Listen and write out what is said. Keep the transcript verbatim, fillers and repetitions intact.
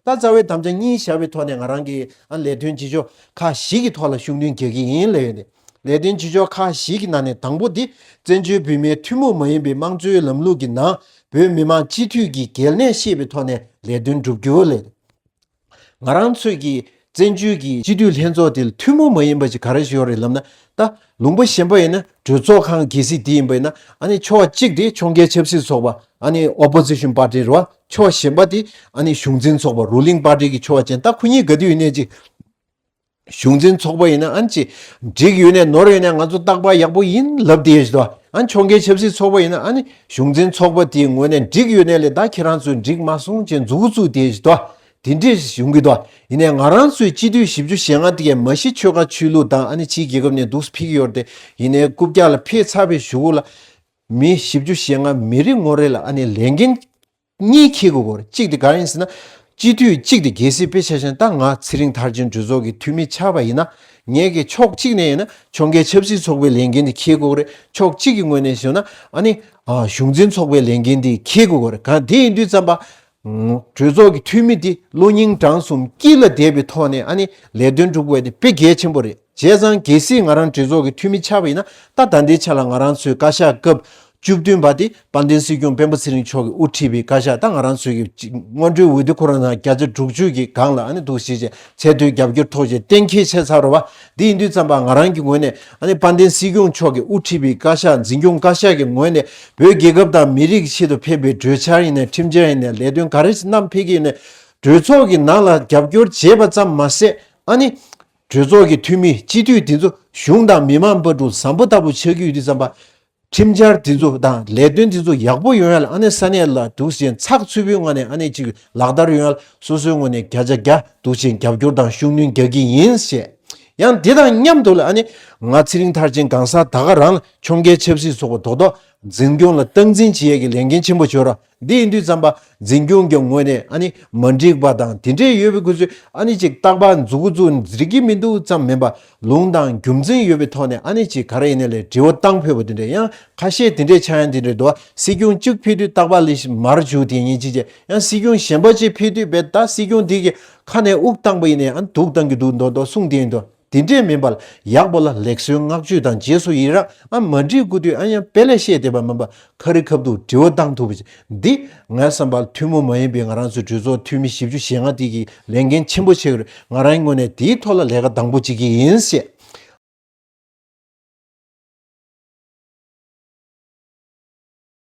ད་རྩ་བའི་དམ་བཅའ་གཉིས་བཞག་པའི་ཐོག་ནས་ང་རང་གིས་ཨ་ལས་དོན་ཆེ་ཆུང་ཁག་བཞི་གི་ཐོག་ལ་ཤུགས་སྣོན་རྒྱག་གི་ཡིན་ལབ་ཡོད་དེ། ལས་དོན་ཆེ་ཆུང་ཁག་བཞི་གི་ནང་ནས་དང་པོ་འདི་བཙན་བྱོལ་བོད་མིའི་ཐུན་མོང་མ་ཡིན་པའི་དམངས་གཙོའི་ལམ་ལུགས་ཀྱི་ནང་བོད་མི་མང་སྤྱི་འཐུས་ཀྱི་གལ་གནད་ཤེས་པའི་ཐོག་ནས་ལས་དོན་བསྒྲུབ་རྒྱུ་ལས། ང་རང་ཚོས་ཀྱི་བཙན་བྱོལ་གྱི་སྤྱི་འཐུས་ལྷན་ཚོགས་དེ་ལ་ཐུན་མོང་མ་ཡིན་པ་ཅིག་ག་རེ་ཞིག་ཡོད་རེད་ལབ་ན། ད་ལུང་པ་གཞན་པ་ཡིན་ན་གྲོས་ཚོགས་ཁང་གལ་སྲིད་དེ་ཡིན་པ་ཡིན་ན། ཨ་ནི་ཕྱོགས་གཅིག་དེ་ཕྱོགས་འགལ་ཆབ་སྲིད་ཚོགས་པ། ཨ་ནི་ཨོ་པོ་ཟི་ཤོན་པར་ཊི་རེད་བ། ཕྱོགས་གཞན་པ་དེ་ཨ་ནི་གཞུང་འཛིན་ཚོགས་པ། རུ་ལིང་པར་ཊི་གི་ཕྱོགས་ཅན། ད་ཁོ་གཉིས་ག་དུས་ཡིན་ནའི་ཅིག་གཞུང་འཛིན་ཚོགས་པ་ཡིན་ན་ཨ་ནི་ཅིག་འགྲིག་ཡོད་ནའི་ནོར་ཡོད་ནའི་ང་ཚོ་རྟག་པར་ཡག་པོ་ཡིན་ལབ་བསྡད་ཡོད་ཞིག་འདུག་ཨ་ནི་ཕྱོགས་འགལ་ཆབ་སྲིད་ཚོགས་པ་ཡིན་ན་ཨ་ནི་གཞུང་འཛིན་ཚོགས་པ་དེའི་ངོས་ནས་འགྲིག་ཡོད་ནའི་ལས། ད་ཁྱེད་རང་ཚོས་འགྲིག་མ་སོང་ཅེས་མཛུབ་གུ་བཙུགས་བསྡད་ཡོད་ཞིག་འདུག་དེ་འདྲས་ཡོང་གི་འདུག་ཡིན་ནའི་ང་རང་ཚོའི་སྤྱི་འཐུས་བཞི་བཅུ་ཞེ་ལྔ་དེ་གས་མ་གཞི་ཆོལ་ཁ་ཆོས་ལུགས་དང་ཨ་ནི་ཕྱིའི་རྒྱལ་ཁབ་ནས་འདུག་སེ་ཕེབས་ཀྱི་ཡོད་རེད་དེ། ཡིན་ནའི་རྐུབ་བཀྱག་ལ་ཕེབས་ཚར་བའི་གཞུག་གུ་ལ་མི་བཞི་བཅུ་ཞེ་ལྔ་མི་རེ་ངོ་རེ་ལ་ཨ་ནི་ལས་འགན་གཉིས་འཁྱེར་དགོས་ཀྱི་རེད། གཅིག་དེ་ག་རེ་ཡིན་ཟེར་ན། སྤྱི་འཐུས་གཅིག་དེ་གལ་སྲིད་དཔེ་ཆ་བཞག་ན། ད་ང་ཚེ་རིང་མཐར་ཕྱིན་གྲོས་ཚོགས་ཀྱི་འཐུས་མི་ཆགས་པ་ཡིན་ན། ངས་ཀྱི་ཕྱོགས་གཅིག་ནས་ཡིན་ན་ཕྱོགས་འགལ་ཆབ་སྲིད་ཚོགས་པའི་ལས་འགན་དེ་འཁྱེར་དགོས་ཀྱི་རེད། ཕྱོགས་གཅིག་གི་ངོས་ནས་ཞུས་ན་ཨ་ནི་ཨ་གཞུང་འཛིན་ཚོགས་པའི་ལས་འགན་དེ་འཁྱེར་དགོས་ཀྱི་རེད། གང་དེ་ཡིན་དུས་ཙམ་པ། གྲོས་ཚོགས་ཀྱི་འཐུས་མི་དེ་བློ་སྙིང་བྲང་གསུམ་དཀྱིལ་ལ་བསྡད་པའི་ཐོག་ནས་ཨ་ནི་ལས་དོན་སྒྲུབ་དགོས་དེ་དཔེ་གལ་ཆེན་པོ་རེད། བྱས་ཙང་གལ་སྲིད་ང་རང་གྲོས་ཚོགས་ཀྱི་འཐུས་མི་ཆགས་པ་ཡིན་ན། ད་ད་ལྟའི་ཆ་ལ་ང་རང་ཚོའི་བཀའ་ཤག་སྐབས་བཅུ་བདུན་པ་དེ་དཔལ་ལྡན་སྲིད་སྐྱོང་སྤེན་པ་ཚེ་རིང་མཆོག་གིས་དབུ་ཁྲིད་པའི་བཀའ་ཤག་ད་ང་རང་ཚོའི་གི་སྔོན་འགྲོའི་འོས་བསྡུ་ཁོ་རང་ནང་བརྒྱ་ཆ་དྲུག་ཅུ་གི་སྒང་ལ་ཨ་ནི་འདུག་སེ་བྱས་ཚད་མཐོའི་རྒྱབ་སྐྱོར་ཐོབ་བྱས་གཏན་འཁེལ་བྱས་ཚར་རེད་བ། འདི་ཡིན་དུས་ཙམ་པ་ང་རང་གི་ངོས་ནས་ཨ་ནི་དཔལ་ལྡན་སྲིད་སྐྱོང་མཆོག་གིས་དབུ་ཁྲིད་པའི་བཀའ་ཤག་འཛིན་སྐྱོང་བཀའ་ཤག་གི་ངོས་ནས་བོད་རྒྱལ་ཁབ་དང་མི་རིགས་ཆེད་དུ་ཕེབས་པའི་གྲོས་འཆར་ཡིན་ནའི་ཁྲིམས་འཆར་ཡིན་ནའི་ལས་དོན་ག་རེ་བསྣམས་ཕེབས་ཀྱི་ཡིན་ནའི་གྲོས་ཚོགས་ཀྱི་ནང་ལ་རྒྱབ་སྐྱོར་བྱས་པ་ཙམ་མ་ཟད། ཨ་ནི་གྲོས་ཚོགས་ཀྱི་འཐུས་མི་སྤྱི་འཐུས་དེ་ཚོ་གཞུང་དང་མི་མང་བར་དུ་བཟང་པོ་ལྟ་བུ་ཆགས་ཀྱི་ཡོད་དུས་ཙམ་པ། ཁྲིམས་འཆར་དེ་ཚོ་དང་ལས་དོན་དེ་ཚོ་ཡག་པོ་ཡོང་ཡ་ལ་ཨ་ནི་ས་གནས་ལ་འདུག་སེ་ཚགས་ཚུད་པོའི་ངང་ནས་ཨ་ནི་ཅིག་ལག་བསྟར་ཡོང་ཡ་ལ་སོ་སོའི་ངོས་ནས་བརྒྱ་ཆ་བརྒྱ་འདུག་སེ་རྒྱབ་སྐྱོར་དང་ཤུགས་སྣོན་རྒྱག་གི་ཡིན་ཞེས། ཡང་དེ་དང་མཉམ་དུ་ལ་ཨ་ནི་ང་ཚེ་རིང་མཐར་ཕྱིན་གང་ཟག་ད་ག་རང་ལ་ཕྱོགས་འགལ་ཆབ་སྲིད་ཚོགས་པ་རྡོག་རྡོག་འཛིན་སྐྱོང་ལ་སྟངས་འཛིན་བྱེད་ཡས་ཀྱི་ལས་འགན་ཆེན་པོ་ཅིག་ཡོད་རེད། འདི་ཡིན་དུས་ཙམ་པ་འཛིན་སྐྱོང་གི་ངོས་ནས་ཨ་ནི་མ་འགྲིག་པ་དང་དེ་འདྲས་ཡོད་པའི་ཁུལ་ཚོས་ཨ་ནི་ཅིག་རྟག་པར་མཛུབ་གུ་བཙུགས་འགྲིག་གི་མི་འདུག་ཙམ་མིན་པ། ལུང་དང་རྒྱུ་མཚན་ཡོད་པའི་ཐོག་ནས་ཨ་ནི་ཅིག་ག་རེ་ཡིན་ནའི་ལས་དྲི་བ་བཏང་ཕོད་པ་དེ་འདྲས། ཡང་ཁ་ཤས་དེ་འདྲས་ཆགས་ཡང་དེ་འདྲས་འདུག་སྲིད་སྐྱོང་གཅིག་ཕེབས་དུས་རྟག་པར་ལས་མར་བཞུགས་དེ་ཡིན་ཅིག་བྱས། ཡང་སྲིད་སྐྱོང་གཞན་པ་ཅིག་ཕེབས་དུས་བས་ད་སྲིད་སྐྱོང་འདི་གི་ཁ་ནས་དབུགས་བཏང་པ་ཡིན་ནའི་ཨ་ནི་སྡུག་བཏང་གི་འདུག་མདོག་མདོག་གསུངས་དེ་ཡིན་འདུག་དེ་འདྲས་མིན་པར་ཡག་པོ་ལ་ལེགས་གསོལ་བསྔགས་བརྗོད་དང་རྗེས་སུ་ཡི་རང་ཨ་མ་འགྲིག་དགོས་དུས་ཨ་ཡང་དཔེ་ལ་བཤད་བསྡད་པ་མིན་པ། ཁ་རི་ཁ་ཐུག་དྲི་བ་བཏང་ཐུབ་པ་ཅིག་འདི་ངའི་བསམ་པར་ཐུན་མོང་མ་ཡིན་པའི་ང་རང་ཚོའི་གྲོས་ཚོགས་འཐུས་མི་བཞི་བཅུ་ཞེ་ལྔ་དེ་གི་ལས་འགན་ཆེན་པོ་ཆགས་ཀྱི་རེད། ང་རང་ངོས་ནས་དེའི་ཐོག་ལ་ལས་ཀ་དང་པོ་བྱེད་ཀྱི་ཡིན་ཞེས།